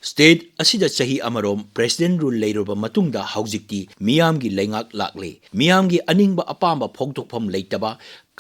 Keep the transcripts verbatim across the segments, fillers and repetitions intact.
State ꯑꯁꯤꯗ ꯆꯍꯤ ꯑꯃꯔꯣꯝ President Rule ꯂꯩꯔꯨꯔꯕ ꯃꯇꯨꯡꯗ ꯍꯧꯖꯤꯛꯇꯤ ꯃꯤꯌꯥꯝꯒꯤ ꯂꯩꯉꯥꯛ ꯂꯥꯛꯂꯦ꯫ ꯃꯤꯌꯥꯝꯒꯤ ꯑꯅꯤꯡꯕ ꯑꯄꯥꯝꯕ ꯐꯣꯡꯗꯣꯛꯐꯝ ꯂꯩꯇꯕ,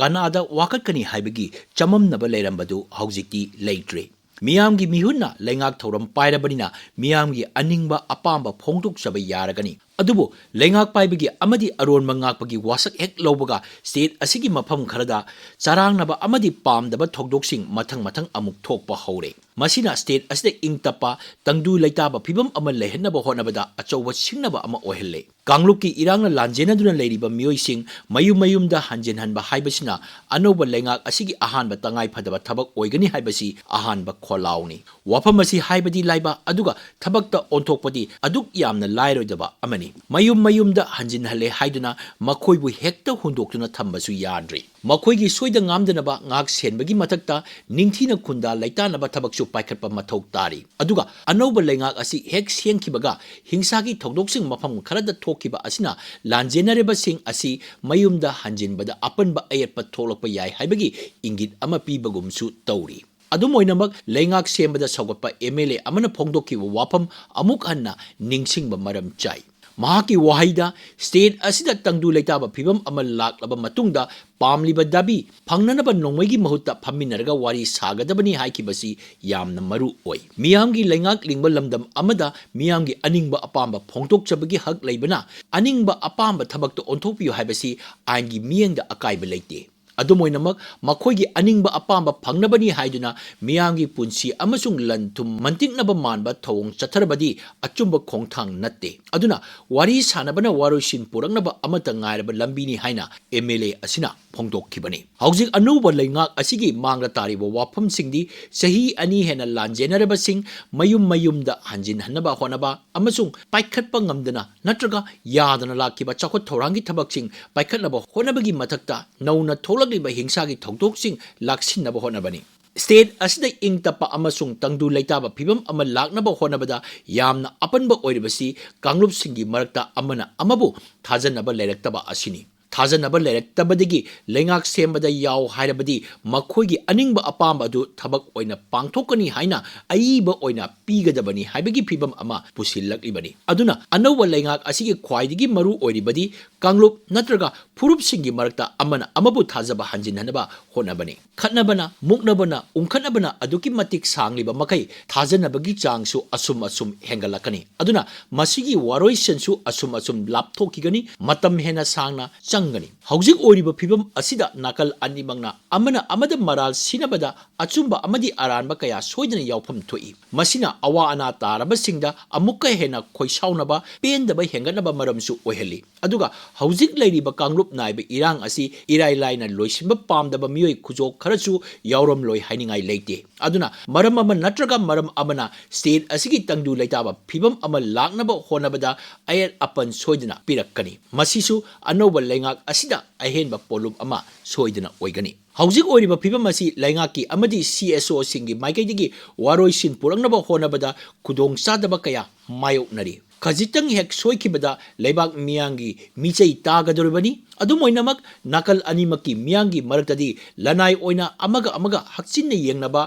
ꯀꯅꯥꯗ ꯋꯥꯀꯠꯀꯅꯤ ꯍꯥꯏꯕꯒꯤ ꯆꯃꯝꯅꯕ ꯂꯩꯔꯝꯕꯗꯨ ꯍꯧꯖꯤꯛꯇꯤ ꯂꯩꯇ꯭ꯔꯦ꯫ ꯃꯤꯌꯥꯝꯒꯤ ꯃꯤꯍꯨꯠꯅ ꯂꯩꯉꯥꯛ ꯊꯧꯔꯝ ꯄꯥꯏꯔꯕꯅꯤꯅ ꯃꯤꯌꯥꯝꯒꯤ ꯑꯅꯤꯡꯕ ꯑꯄꯥꯝꯕ ꯐꯣꯡꯗꯣꯛꯆꯕ ꯌꯥꯔꯒꯅꯤ꯫ ꯑꯗꯨꯕꯨ ꯂꯩꯉꯥꯛ ꯄꯥꯏꯕꯒꯤ ꯑꯃꯗꯤ ꯑꯔꯣꯟꯕ ꯉꯥꯛꯄꯒꯤ ꯋꯥꯁꯛ ꯍꯦꯛ ꯂꯧꯕꯒ state ꯑꯁꯤꯒꯤ ꯃꯐꯝ ꯈꯔꯗ ꯆꯔꯥꯡꯅꯕ ꯑꯃꯗꯤ ꯄꯥꯝꯗꯕ ꯊꯧꯗꯣꯛꯁꯤꯡ ꯃꯊꯪ ꯃꯊꯪ ꯑꯃꯨꯛ ꯊꯣꯛꯄ ꯍꯧꯔꯦ꯫ ꯃꯁꯤꯅ state ꯑꯁꯤꯗ ꯏꯪ ꯇꯞꯄ ꯇꯪꯗꯨ ꯂꯩꯇꯥꯕ ꯐꯤꯕꯝ ꯑꯃ ꯂꯩꯍꯟꯅꯕ ꯍꯣꯠꯅꯕꯗ ꯑꯆꯧꯕ ꯁꯤꯡꯅꯕ ꯑꯃ ꯑꯣꯏꯍꯜꯂꯦ꯫ ꯀꯥꯡꯂꯨꯞꯀꯤ ꯏꯔꯥꯡꯅ ꯂꯥꯟꯖꯦꯟꯅꯗꯨꯅ ꯂꯩꯔꯤꯕ ꯃꯤꯑꯣꯏꯁꯤꯡ ꯃꯌꯨꯝ ꯃꯌꯨꯝꯗ ꯍꯟꯖꯤꯟꯍꯟꯕ ꯍꯥꯏꯕꯁꯤꯅ ꯑꯅꯧꯕ ꯂꯩꯉꯥꯛ ꯑꯁꯤꯒꯤ ꯑꯍꯥꯟꯕ ꯇꯉꯥꯏ ꯐꯗꯕ ꯊꯕꯛ ꯑꯣꯏꯒꯅꯤ ꯍꯥꯏꯕꯁꯤ ꯑꯍꯥꯟꯕ ꯈꯣꯜꯂꯥꯎꯅꯤ꯫ ꯋꯥꯐꯝ ꯑꯁꯤ ꯍꯥꯏꯕꯗꯤ ꯂꯥꯏꯕ, ꯑꯗꯨꯒ ꯊꯕꯛꯇ ꯑꯣꯟꯊꯣꯛꯄꯗꯤ ꯑꯗꯨꯛ ꯌꯥꯝꯅ ꯂꯥꯏꯔꯣꯏꯗꯕ ꯑꯃꯅꯤ꯫ ꯃꯌꯨꯝ ꯃꯌꯨꯝꯗ ꯍꯟꯖꯤꯟꯍꯜꯂꯦ ꯍꯥꯏꯗꯨꯅ ꯃꯈꯣꯏꯕꯨ ꯍꯦꯛꯇ ꯍꯨꯟꯗꯣꯛꯇꯨꯅ ꯊꯝꯕꯁꯨ ꯌꯥꯗ꯭ꯔꯤ꯫ ꯃꯈꯣꯏꯒꯤ ꯁꯣꯏꯗ ꯉꯥꯝꯗꯅꯕ ꯉꯥꯛ ꯁꯦꯟꯕꯒꯤ ꯃꯊꯛꯇ ꯅꯤꯡꯊꯤꯅ ꯈꯨꯟꯗꯥ ꯂꯩꯇꯥꯅꯕ ꯊꯕꯛꯁꯨ ꯄꯥꯏꯈꯠꯄ ꯃꯊꯧ ꯇꯥꯔꯤ꯫ ꯑꯗꯨꯒ ꯑꯅꯧꯕ ꯂꯩꯉꯥꯛ ꯑꯁꯤ ꯍꯦꯛ ꯁꯦꯝꯈꯤꯕꯒ ꯍꯤꯡꯁꯥꯒꯤ ꯊꯧꯗꯣꯛꯁꯤꯡ ꯃꯐꯝ ꯈꯔꯗ ꯊꯣꯛꯈꯤꯕ ꯑꯁꯤꯅ ꯂꯥꯟꯖꯦꯟꯅꯔꯤꯕꯁꯤꯡ ꯑꯁꯤ ꯃꯌꯨꯝꯗ ꯍꯟꯖꯤꯟꯕꯗ ꯑꯄꯟꯕ ꯑꯌꯦꯠꯄ ꯊꯣꯛꯂꯛꯄ ꯌꯥꯏ ꯍꯥꯏꯕꯒꯤ ꯏꯪꯒꯤꯠ ꯑꯃ ꯄꯤꯕꯒꯨꯝꯁꯨ ꯇꯧꯔꯤ꯫ ꯑꯗꯨꯝ ꯑꯣꯏꯅꯃꯛ, ꯂꯩꯉꯥꯛ ꯁꯦꯝꯕꯗ ꯁꯧꯒꯠꯄ MLA ꯑꯃꯅ ꯐꯣꯡꯗꯣꯛꯈꯤꯕ ꯋꯥꯐꯝ ꯑꯃꯨꯛ ꯍꯟꯅ ꯅꯤꯡꯁꯤꯡꯕ ꯃꯔꯝ ꯆꯥꯏ꯫ ꯃꯍꯥꯛꯀꯤ ꯋꯥꯍꯩꯗ, state ꯑꯁꯤꯗ ꯇꯪꯗꯨ ꯂꯩꯇꯥꯕ ꯐꯤꯕꯝ ꯑꯃ ꯂꯥꯛꯂꯕ ꯃꯇꯨꯡꯗ ꯄꯥꯝꯂꯤꯕ ꯗꯥꯕꯤ ꯐꯪꯅꯅꯕ ꯅꯣꯡꯃꯩꯒꯤ ꯃꯍꯨꯠꯇ ꯐꯝꯃꯤꯟꯅꯔꯒ ꯋꯥꯔꯤ ꯁꯥꯒꯗꯕꯅꯤ ꯍꯥꯏꯈꯤꯕꯁꯤ ꯌꯥꯝꯅ ꯃꯔꯨ ꯑꯣꯏ꯫ ꯃꯤꯌꯥꯝꯒꯤ ꯂꯩꯉꯥꯛ ꯂꯤꯡꯕ ꯂꯝꯗꯝ ꯑꯃꯗ ꯃꯤꯌꯥꯝꯒꯤ ꯑꯅꯤꯡꯕ ꯑꯄꯥꯝꯕ ꯐꯣꯡꯗꯣꯛꯆꯕꯒꯤ ꯍꯛ ꯂꯩꯕꯅ ꯑꯅꯤꯡꯕ ꯑꯄꯥꯝꯕ ꯊꯕꯛꯇ ꯑꯣꯟꯊꯣꯛꯄꯤꯌꯨ ꯍꯥꯏꯕꯁꯤ ꯑꯥꯏꯟꯒꯤ ꯃꯤꯠꯌꯦꯡꯗ ꯑꯀꯥꯏꯕ ꯂꯩꯇꯦ꯫ ꯑꯗꯨꯝ ꯑꯣꯏꯅꯃꯛ, ꯃꯈꯣꯏꯒꯤ ꯑꯅꯤꯡꯕ ꯑꯄꯥꯝꯕ ꯐꯪꯅꯕꯅꯤ ꯍꯥꯏꯗꯨꯅ ꯃꯤꯌꯥꯝꯒꯤ ꯄꯨꯟꯁꯤ ꯑꯃꯁꯨꯡ ꯂꯟ ꯊꯨꯝ ꯃꯟꯇꯤꯛꯅꯕ ꯃꯥꯟꯕ ꯊꯧꯑꯣꯡ ꯆꯠꯊꯔꯕꯗꯤ ꯑꯆꯨꯝꯕ ꯈꯣꯡꯊꯥꯡ ꯅꯠꯇꯦ꯫ ꯑꯗꯨꯅ ꯋꯥꯔꯤ ꯁꯥꯅꯕꯅ ꯋꯥꯔꯣꯏꯁꯤꯟ ꯄꯨꯔꯛꯅꯕ ꯑꯃꯠꯇ ꯉꯥꯏꯔꯕ ꯂꯝꯕꯤꯅꯤ ꯍꯥꯏꯅ MLA ꯑꯁꯤꯅ ꯐꯣꯡꯗꯣꯛꯈꯤꯕꯅꯤ꯫ ꯍꯧꯖꯤꯛ ꯑꯅꯧꯕ ꯂꯩꯉꯥꯛ ꯑꯁꯤꯒꯤ ꯃꯥꯡꯗ ꯇꯥꯔꯤꯕ ꯋꯥꯐꯝꯁꯤꯡꯗꯤ ꯆꯍꯤ ꯑꯅꯤ ꯍꯦꯟꯅ ꯂꯥꯟꯖꯦꯟꯅꯔꯕꯁꯤꯡ ꯃꯌꯨꯝ ꯃꯌꯨꯝꯗ ꯍꯟꯖꯤꯟꯍꯟꯅꯕ ꯍꯣꯠꯅꯕ ꯑꯃꯁꯨꯡ ꯄꯥꯏꯈꯠꯄ ꯉꯝꯗꯅ ꯅꯠꯇ꯭ꯔꯒ ꯌꯥꯗꯅ ꯂꯥꯛꯈꯤꯕ ꯆꯥꯎꯈꯠ ꯊꯧꯔꯥꯡꯒꯤ ꯊꯕꯛꯁꯤꯡ ꯄꯥꯏꯈꯠꯅꯕ ꯍꯣꯠꯅꯕꯒꯤ ꯃꯊꯛꯇ ꯅꯧꯅ ꯊꯣꯛꯂꯛꯂꯤꯕ ꯍꯤꯡꯁꯥꯒꯤ ꯊꯧꯗꯣꯛꯁꯤꯡ ꯂꯥꯛꯁꯤꯟꯅꯕ ꯍꯣꯠꯅꯕꯅꯤ꯫ State ꯑꯁꯤꯗ ꯏꯪ ꯇꯞꯄ ꯑꯃꯁꯨꯡ ꯇꯪꯗꯨ ꯂꯩꯇꯥꯕ ꯐꯤꯕꯝ ꯑꯃ ꯂꯥꯛꯅꯕ ꯍꯣꯠꯅꯕꯗ ꯌꯥꯝꯅ ꯑꯄꯟꯕ ꯑꯣꯏꯔꯤꯕꯁꯤ ꯀꯥꯡꯂꯨꯞꯁꯤꯡꯒꯤ ꯃꯔꯛꯇ ꯑꯃꯅ ꯑꯃꯕꯨ ꯊꯥꯖꯅꯕ ꯂꯩꯔꯛꯇꯕ ꯑꯁꯤꯅꯤ꯫ ꯊꯥꯖꯅꯕ ꯂꯩꯔꯛꯇꯕꯗꯒꯤ ꯂꯩꯉꯥꯛ ꯁꯦꯝꯕꯗ ꯌꯥꯎ ꯍꯥꯏꯔꯕꯗꯤ ꯃꯈꯣꯏꯒꯤ ꯑꯅꯤꯡꯕ ꯑꯄꯥꯝꯕ ꯑꯗꯨ ꯊꯕꯛ ꯑꯣꯏꯅ ꯄꯥꯡꯊꯣꯛꯀꯅꯤ ꯍꯥꯏꯅ ꯑꯏꯕ ꯑꯣꯏꯅ ꯄꯤꯒꯗꯕꯅꯤ ꯍꯥꯏꯕꯒꯤ ꯐꯤꯕꯝ ꯑꯃ ꯄꯨꯁꯤꯜꯂꯛꯂꯤꯕꯅꯤ꯫ ꯑꯗꯨꯅ ꯑꯅꯧꯕ ꯂꯩꯉꯥꯛ ꯑꯁꯤꯒꯤ ꯈ꯭ꯋꯥꯏꯗꯒꯤ ꯃꯔꯨ ꯑꯣꯏꯔꯤꯕꯗꯤ ꯀꯥꯡꯂꯨꯞ ꯅꯠꯇ꯭ꯔꯒ ꯐꯨꯔꯨꯞꯁꯤꯡꯒꯤ ꯃꯔꯛꯇ ꯑꯃꯅ ꯑꯃꯕꯨ ꯊꯥꯖꯕ ꯍꯟꯖꯤꯟꯅꯅꯕ ꯍꯣꯠꯅꯕꯅꯤ꯫ ꯈꯠꯅꯕꯅ, ꯃꯨꯛꯅꯕꯅ, ꯎꯪꯈꯠꯅꯕꯅ ꯑꯗꯨꯛꯀꯤ ꯃꯇꯤꯛ ꯁꯥꯡꯂꯤꯕ ꯃꯈꯩ ꯊꯥꯖꯅꯕꯒꯤ ꯆꯥꯡꯁꯨ ꯑꯁꯨꯝ ꯑꯁꯨꯝ ꯍꯦꯟꯒꯠꯂꯛꯀꯅꯤ꯫ ꯑꯗꯨꯅ ꯃꯁꯤꯒꯤ ꯋꯥꯔꯣꯏꯁꯤꯟꯁꯨ ꯑꯁꯨꯝ ꯑꯁꯨꯝ ꯂꯥꯞꯊꯣꯛꯈꯤꯒꯅꯤ, ꯃꯇꯝ ꯍꯦꯟꯅ ꯁꯥꯡꯅ ꯆꯪꯒꯅꯤ꯫ ꯍꯧꯖꯤꯛ ꯑꯣꯏꯔꯤꯕ ꯐꯤꯕꯝ ꯑꯁꯤꯗ ꯅꯥꯀꯜ ꯑꯅꯤꯃꯛꯅ ꯑꯃꯅ ꯑꯃꯗ ꯃꯔꯥꯜ ꯁꯤꯅꯕꯗ ꯑꯆꯨꯝꯕ ꯑꯃꯗꯤ ꯑꯔꯥꯟꯕ ꯀꯌꯥ ꯁꯣꯏꯗꯅ ꯌꯥꯎꯐꯝ ꯊꯣꯛꯏ꯫ ꯃꯁꯤꯅ ꯑꯋꯥ ꯑꯅꯥ ꯇꯥꯔꯕꯁꯤꯡꯗ ꯑꯃꯨꯛꯀ ꯍꯦꯟꯅ ꯈꯣꯏꯁꯥꯎꯅꯕ, ꯄꯦꯟꯗꯕ ꯍꯦꯟꯒꯠꯅꯕ ꯃꯔꯝꯁꯨ ꯑꯣꯏꯍꯜꯂꯤ꯫ ꯑꯗꯨꯒ ꯍꯧꯖꯤꯛ ꯂꯩꯔꯤꯕ ꯀꯥꯡꯂꯨꯞ ꯅꯥꯏꯕ ꯏꯔꯥꯡ ꯑꯁꯤ ꯏꯔꯥꯏ ꯂꯥꯏꯅ ꯂꯣꯏꯁꯤꯟꯕ ꯄꯥꯝꯗꯕ ꯃꯤꯑꯣꯏ ꯈꯨꯖꯣꯛ ꯈꯔꯁꯨ ꯌꯥꯎꯔꯝꯂꯣꯏ ꯍꯥꯏꯅꯤꯡꯉꯥꯏ ꯂꯩꯇꯦ꯫ ꯑꯗꯨꯅ ꯃꯔꯝ ꯑꯃ ꯅꯠꯇ꯭ꯔꯒ ꯃꯔꯝ ꯑꯃꯅ state ꯑꯁꯤꯒꯤ ꯇꯪꯗꯨ ꯂꯩꯇꯥꯕ ꯐꯤꯕꯝ ꯑꯃ ꯂꯥꯛꯅꯕ ꯍꯣꯠꯅꯕꯗ ꯑꯌꯦꯠ ꯑꯄꯟ ꯁꯣꯏꯗꯅ ꯄꯤꯔꯛꯀꯅꯤ꯫ ꯃꯁꯤꯁꯨ ꯑꯅꯧꯕ ꯂꯩꯉꯥꯛ ꯑꯁꯤꯗ ꯑꯍꯦꯟꯕ ꯄꯣꯠꯂꯨꯝ ꯑꯃ ꯁꯣꯏꯗꯅ ꯑꯣꯏꯒꯅꯤ꯫ ꯍꯧꯖꯤꯛ ꯑꯣꯏꯔꯤꯕ ꯐꯤꯕꯝ ꯑꯁꯤ ꯂꯩꯉꯥꯛꯀꯤ ꯑꯃꯗꯤ CSOꯁꯤꯡꯒꯤ ꯃꯥꯏꯀꯩꯗꯒꯤ ꯋꯥꯔꯣꯏꯁꯤꯟ ꯄꯨꯔꯛꯅꯕ ꯍꯣꯠꯅꯕꯗ ꯈꯨꯗꯣꯡꯆꯥꯗꯕ ꯀꯌꯥ ꯃꯥꯌꯣꯛꯅꯔꯤ꯫ ꯈꯖꯤꯛꯇꯪ ꯍꯦꯛ ꯁꯣꯏꯈꯤꯕꯗ ꯂꯩꯕꯥꯛ ꯃꯤꯌꯥꯝꯒꯤ ꯃꯤꯆꯩ ꯇꯥꯒꯗꯧꯔꯤꯕꯅꯤ꯫ ꯑꯗꯨꯝ ꯑꯣꯏꯅꯃꯛ, ꯅꯥꯀꯜ ꯑꯅꯤꯃꯛꯀꯤ ꯃꯤꯌꯥꯝꯒꯤ ꯃꯔꯛꯇꯗꯤ ꯂꯅꯥꯏ ꯑꯣꯏꯅ ꯑꯃꯒ ꯑꯃꯒ ꯍꯛꯆꯤꯟꯅ ꯌꯦꯡꯅꯕ,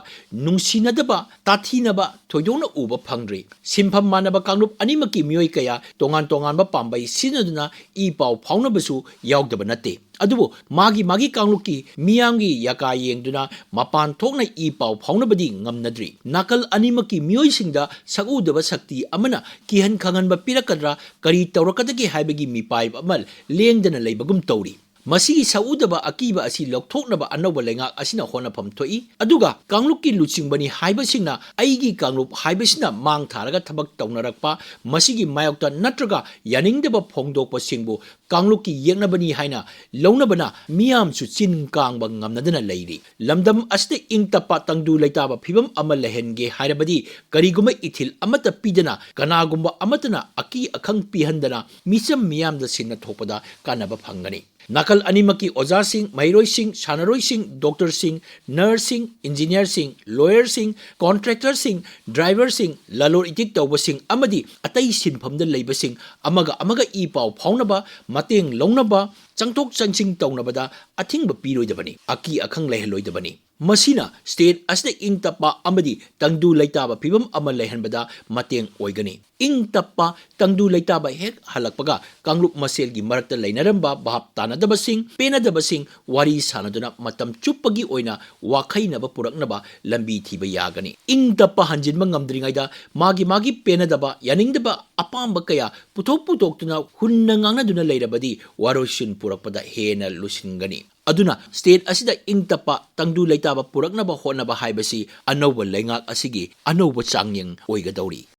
ꯅꯨꯡꯁꯤꯅꯗꯕ, ꯇꯥꯊꯤꯅꯕ ꯊꯣꯏꯗꯣꯛꯅ ꯎꯕ ꯐꯪꯗ꯭ꯔꯤ꯫ ꯁꯤꯟꯐꯝ ꯃꯥꯟꯅꯕ ꯀꯥꯡꯂꯨꯞ ꯑꯅꯤꯃꯛꯀꯤ ꯃꯤꯑꯣꯏ ꯀꯌꯥ ꯇꯣꯉꯥꯟ ꯇꯣꯉꯥꯟꯕ ꯄꯥꯝꯕꯩ ꯁꯤꯖꯤꯟꯅꯗꯨꯅ ꯏ ꯄꯥꯎ ꯐꯥꯎꯅꯕꯁꯨ ꯌꯥꯎꯗꯕ ꯅꯠꯇꯦ꯫ ꯑꯗꯨꯕꯨ ꯃꯥꯒꯤ ꯃꯥꯒꯤ ꯀꯥꯡꯂꯨꯞꯀꯤ ꯃꯤꯌꯥꯝꯒꯤ ꯌꯥꯀꯥ ꯌꯦꯡꯗꯨꯅ ꯃꯄꯥꯟ ꯊꯣꯛꯅ ꯏ ꯄꯥꯎ ꯐꯥꯎꯅꯕꯗꯤ ꯉꯝꯅꯗ꯭ꯔꯤ꯫ ꯅꯥꯀꯜ ꯑꯅꯤꯃꯛꯀꯤ ꯃꯤꯑꯣꯏꯁꯤꯡꯗ ꯁꯛꯎꯗꯕ ꯁꯛꯇꯤ ꯑꯃꯅ ꯀꯤꯍꯟ ꯈꯪꯍꯟꯕ ꯄꯤꯔꯛꯀꯗ꯭ꯔꯥ, ꯀꯔꯤ ꯇꯧꯔꯛꯀꯗꯒꯦ ꯍꯥꯏꯕꯒꯤ ꯃꯤꯄꯥꯏꯕ ꯑꯃ ꯂꯦꯡꯗꯅ ꯂꯩꯕꯒꯨꯝ ꯇꯧꯔꯤ꯫ ꯃꯁꯤꯒꯤ ꯁꯛꯎꯗꯕ ꯑꯀꯤꯕ ꯑꯁꯤ ꯂꯧꯊꯣꯛꯅꯕ ꯑꯅꯧꯕ ꯂꯩꯉꯥꯛ ꯑꯁꯤꯅ ꯍꯣꯠꯅꯐꯝ ꯊꯣꯛꯏ꯫ ꯑꯗꯨꯒ ꯀꯥꯡꯂꯨꯞꯀꯤ ꯂꯨꯆꯤꯡꯕꯅꯤ ꯍꯥꯏꯕꯁꯤꯡꯅ ꯑꯩꯒꯤ ꯀꯥꯡꯂꯨꯞ ꯍꯥꯏꯕꯁꯤꯅ ꯃꯥꯡ ꯊꯥꯔꯒ ꯊꯕꯛ ꯇꯧꯅꯔꯛꯄ, ꯃꯁꯤꯒꯤ ꯃꯥꯌꯣꯛꯇ ꯅꯠꯇ꯭ꯔꯒ ꯌꯥꯅꯤꯡꯗꯕ ꯐꯣꯡꯗꯣꯛꯄꯁꯤꯡꯕꯨ ꯀꯥꯡꯂꯨꯞꯀꯤ ꯌꯦꯛꯅꯕꯅꯤ ꯍꯥꯏꯅ ꯂꯧꯅꯕꯅ ꯃꯤꯌꯥꯝꯁꯨ ꯆꯤꯟ ꯀꯥꯡꯕ ꯉꯝꯅꯗꯅ ꯂꯩꯔꯤ꯫ ꯂꯝꯗꯝ ꯑꯁꯤꯗ ꯏꯪ ꯇꯞꯄ ꯇꯪꯗꯨ ꯂꯩꯇꯥꯕ ꯐꯤꯕꯝ ꯑꯃ ꯂꯩꯍꯟꯒꯦ ꯍꯥꯏꯔꯕꯗꯤ ꯀꯔꯤꯒꯨꯝꯕ ꯏꯊꯤꯜ ꯑꯃꯠꯇ ꯄꯤꯗꯅ ꯀꯅꯥꯒꯨꯝꯕ ꯑꯃꯠꯇꯅ ꯑꯀꯤ ꯑꯈꯪ ꯄꯤꯍꯟꯗꯅ ꯃꯤꯆꯝ ꯃꯤꯌꯥꯝꯗ ꯁꯤꯟꯅ ꯊꯣꯛꯄꯗ ꯀꯥꯟꯅꯕ ꯐꯪꯒꯅꯤ꯫ ꯅꯥꯀꯜ ꯑꯅꯤꯃꯛꯀꯤ ꯑꯣꯖꯥꯁꯤꯡ, ꯃꯍꯩꯔꯣꯏꯁꯤꯡ, ꯁꯥꯟꯅꯔꯣꯏꯁꯤꯡ, ꯗꯣꯛꯇꯔꯁꯤꯡ, ꯅꯔꯁꯁꯤꯡ, ꯏꯟꯖꯤꯅꯤꯌꯔꯁꯤꯡ, ꯂꯣꯌꯔꯁꯤꯡ, ꯀꯣꯟꯇ꯭ꯔꯦꯛꯇꯔꯁꯤꯡ, ꯗ꯭ꯔꯥꯏꯚꯔꯁꯤꯡ, ꯂꯂꯣꯟ ꯏꯇꯤꯛ ꯇꯧꯕꯁꯤꯡ ꯑꯃꯗꯤ ꯑꯇꯩ ꯁꯤꯟꯐꯝꯗ ꯂꯩꯕꯁꯤꯡ ꯑꯃꯒ ꯑꯃꯒ ꯏ ꯄꯥꯎ ꯐꯥꯎꯅꯕ, ꯃꯇꯦꯡ ꯂꯧꯅꯕ, ꯆꯪꯊꯣꯛ ꯆꯪꯁꯤꯟ ꯇꯧꯅꯕꯗ ꯑꯊꯤꯡꯕ ꯄꯤꯔꯣꯏꯗꯕꯅꯤ, ꯑꯀꯤ ꯑꯈꯪ ꯂꯩꯍꯜꯂꯣꯏꯗꯕꯅꯤ꯫ ꯃꯁꯤꯅ ꯁ꯭ꯇꯦꯠ ꯑꯁꯤꯗ ꯏꯪ ꯇꯞꯄ ꯑꯃꯗꯤ ꯇꯪꯗꯨ ꯂꯩꯇꯥꯕ ꯐꯤꯕꯝ ꯑꯃ ꯂꯩꯍꯟꯕꯗ ꯃꯇꯦꯡ ꯑꯣꯏꯒꯅꯤ꯫ ꯏꯪ ꯇꯞꯄ ꯇꯪꯗꯨ ꯂꯩꯇꯥꯕ ꯍꯦꯛ ꯍꯜꯂꯛꯄꯒ ꯀꯥꯡꯂꯨꯞ ꯃꯁꯦꯜꯒꯤ ꯃꯔꯛꯇ ꯂꯩꯅꯔꯝꯕ ꯚꯥꯞ ꯇꯥꯅꯗꯕꯁꯤꯡ, ꯄꯦꯟꯅꯗꯕꯁꯤꯡ ꯋꯥꯔꯤ ꯁꯥꯟꯅꯗꯨꯅ ꯃꯇꯝ ꯆꯨꯞꯄꯒꯤ ꯑꯣꯏꯅ ꯋꯥꯈꯩꯅꯕ ꯄꯨꯔꯛꯅꯕ ꯂꯝꯕꯤ ꯊꯤꯕ ꯌꯥꯒꯅꯤ꯫ ꯏꯪ ꯇꯞꯄ ꯍꯟꯖꯤꯟꯕ ꯉꯝꯗ꯭ꯔꯤꯉꯩꯗ ꯃꯥꯒꯤ ꯃꯥꯒꯤ ꯄꯦꯟꯅꯗꯕ, ꯌꯥꯅꯤꯡꯗꯕ ꯑꯄꯥꯝꯕ ꯀꯌꯥ ꯄꯨꯊꯣꯛ ꯄꯨꯊꯣꯛꯇꯨꯅ ꯍꯨꯟꯅ ꯉꯥꯡꯅꯗꯨꯅ ꯂꯩꯔꯕꯗꯤ ꯋꯥꯔꯣꯏꯁꯤꯟ ꯄꯨꯔꯛꯄꯗ ꯍꯦꯟꯅ ꯂꯨꯁꯤꯟꯒꯅꯤ꯫ ꯑꯗꯨꯅ ꯁ꯭ꯇꯦꯠ ꯑꯁꯤꯗ ꯏꯪ ꯇꯞꯄ ꯇꯪꯗꯨ ꯂꯩꯇꯥꯕ ꯄꯨꯔꯛꯅꯕ ꯍꯣꯠꯅꯕ ꯍꯥꯏꯕꯁꯤ ꯑꯅꯧꯕ ꯂꯩꯉꯥꯛ ꯑꯁꯤꯒꯤ ꯑꯅꯧꯕ ꯆꯥꯡꯌꯦꯡ ꯑꯣꯏꯒꯗꯧꯔꯤ꯫